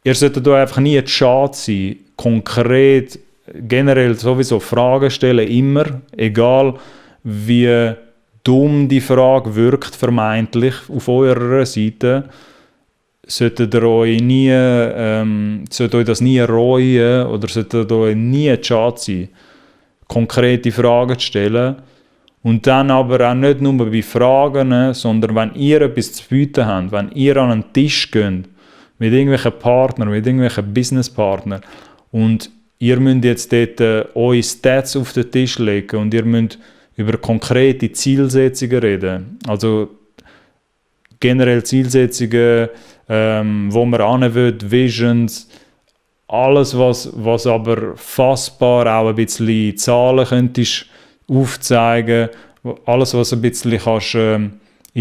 ihr solltet euch einfach nie zu schade sein, konkret, generell sowieso Fragen stellen, immer, egal wie dumm die Frage wirkt, vermeintlich, auf eurer Seite, solltet euch das nie reuen oder solltet euch nie zu schade sein, konkrete Fragen zu stellen. Und dann aber auch nicht nur bei Fragen, sondern wenn ihr etwas zu bieten habt, wenn ihr an einen Tisch geht, mit irgendwelchen Partnern, mit irgendwelchen Businesspartnern und ihr müsst jetzt dort eure Stats auf den Tisch legen und ihr müsst über konkrete Zielsetzungen reden. Also generell Zielsetzungen, wo man hin will, Visions, alles, was aber fassbar auch ein bisschen Zahlen könntest aufzeigen, alles, was ein bisschen kannst, in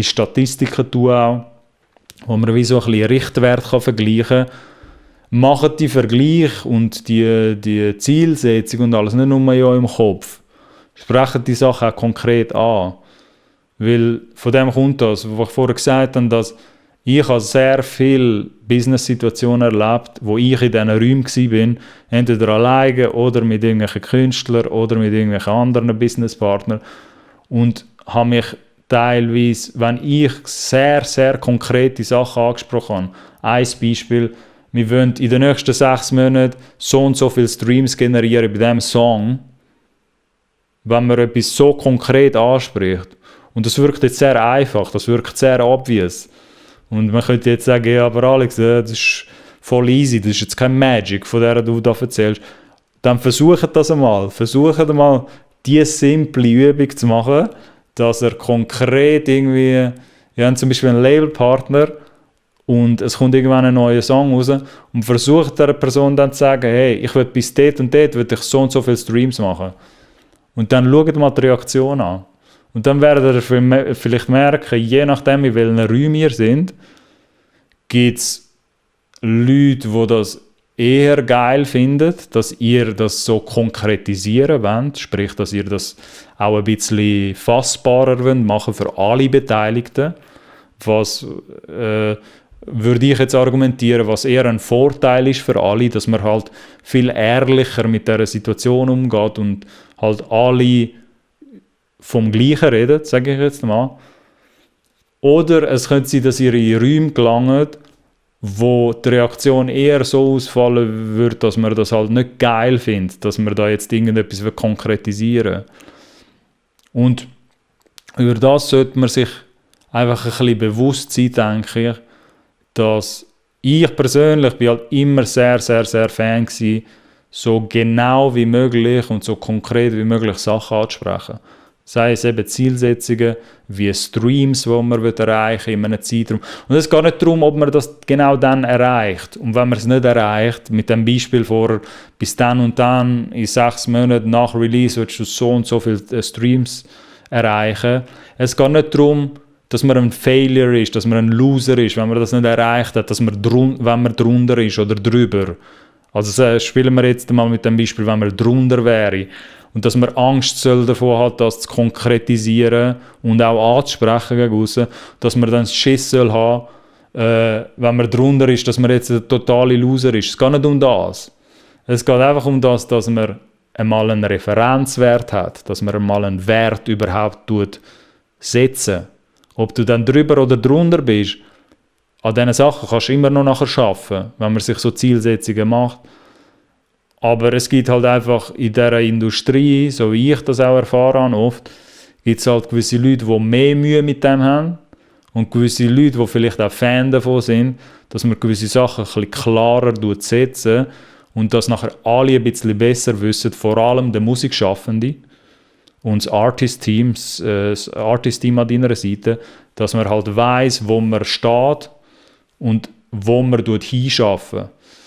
Statistiken tun auch, wo man wie so ein bisschen Richtwert kann vergleichen kann. Macht die Vergleich und die Zielsetzung und alles nicht nur in eurem Kopf. Sprecht die Sachen auch konkret an. Weil von dem kommt das, was ich vorher gesagt habe, dass ich habe sehr viele Business-Situationen erlebt, wo ich in diesen Räumen war, entweder alleine oder mit irgendwelchen Künstlern oder mit irgendwelchen anderen Businesspartnern und habe mich teilweise, wenn ich sehr, sehr konkrete Sachen angesprochen habe, ein Beispiel, wir wollen in den nächsten 6 Monaten so und so viele Streams generieren bei diesem Song, wenn man etwas so konkret anspricht. Und das wirkt jetzt sehr einfach, das wirkt sehr obvious. Und man könnte jetzt sagen, ja, aber Alex, das ist voll easy, das ist jetzt kein Magic, von der du da erzählst. Dann versucht das einmal. Versucht einmal, diese simple Übung zu machen, dass er konkret irgendwie, wir haben zum Beispiel einen Labelpartner und es kommt irgendwann ein neuer Song raus und versucht der Person dann zu sagen, hey, ich will bis dort und dort will ich so und so viele Streams machen. Und dann schaut mal die Reaktion an. Und dann werdet ihr vielleicht merken, je nachdem, in welchen Räumen ihr seid, gibt es Leute, die das eher geil finden, dass ihr das so konkretisieren wollt, sprich, dass ihr das auch ein bisschen fassbarer wollt, machen für alle Beteiligten. Was würde ich jetzt argumentieren, was eher ein Vorteil ist für alle, dass man halt viel ehrlicher mit dieser Situation umgeht und halt alle vom Gleichen reden, sage ich jetzt mal. Oder es könnte sein, dass ihr in Räume gelangt, wo die Reaktion eher so ausfallen würde, dass man das halt nicht geil findet, dass man da jetzt irgendetwas konkretisieren will. Und über das sollte man sich einfach ein bisschen bewusst sein, denke ich, dass ich persönlich bin halt immer sehr, sehr, sehr Fan gewesen, so genau wie möglich und so konkret wie möglich Sachen anzusprechen. Sei es eben Zielsetzungen, wie Streams, die man erreichen will in einem Zeitraum. Und es geht nicht darum, ob man das genau dann erreicht. Und wenn man es nicht erreicht, mit dem Beispiel vorher, bis dann und dann, in 6 Monaten nach Release, willst du so und so viele Streams erreichen. Es geht nicht darum, dass man ein Failure ist, dass man ein Loser ist, wenn man das nicht erreicht hat, dass man wenn man drunter ist oder drüber. Also spielen wir jetzt mal mit dem Beispiel, wenn man drunter wäre. Und dass man Angst soll davon hat, das zu konkretisieren und auch anzusprechen gegen aussen, dass man dann Schiss soll haben, wenn man drunter ist, dass man jetzt ein totaler Loser ist. Es geht nicht um das. Es geht einfach um das, dass man einmal einen Referenzwert hat, dass man einmal einen Wert überhaupt setzen. Ob du dann drüber oder drunter bist, an diesen Sachen kannst du immer noch nachher arbeiten, wenn man sich so Zielsetzungen macht. Aber es gibt halt einfach in dieser Industrie, so wie ich das auch erfahren habe, oft, gibt es halt gewisse Leute, die mehr Mühe mit dem haben und gewisse Leute, die vielleicht auch Fan davon sind, dass man gewisse Sachen ein bisschen klarer setzen und dass nachher alle ein bisschen besser wissen, vor allem der Musikschaffende und das Artist-Team an deiner Seite, dass man halt weiss, wo man steht und wo man hinschaffen.